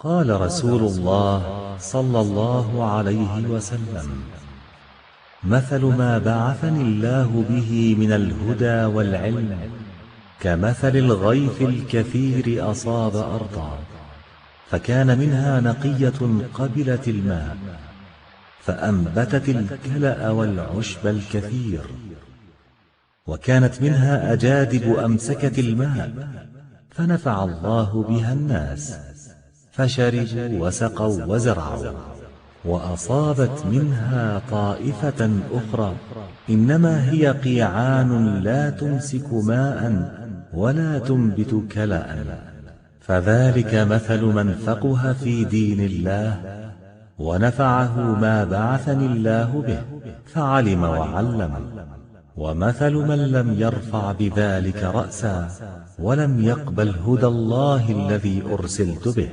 قال رسول الله صلى الله عليه وسلم: مثل ما بعثني الله به من الهدى والعلم كمثل الغيث الكثير أصاب أرضا، فكان منها نقية قبلت الماء فأنبتت الكلأ والعشب الكثير، وكانت منها أجادب أمسكت الماء فنفع الله بها الناس، فشربوا وسقوا وزرعوا. وأصابت منها طائفة أخرى إنما هي قيعان لا تمسك ماء ولا تنبت كلأ، فذلك مثل من فقه في دين الله ونفعه ما بعثني الله به فعلم وعلم، ومثل من لم يرفع بذلك رأسا ولم يقبل هدى الله الذي أرسلت به.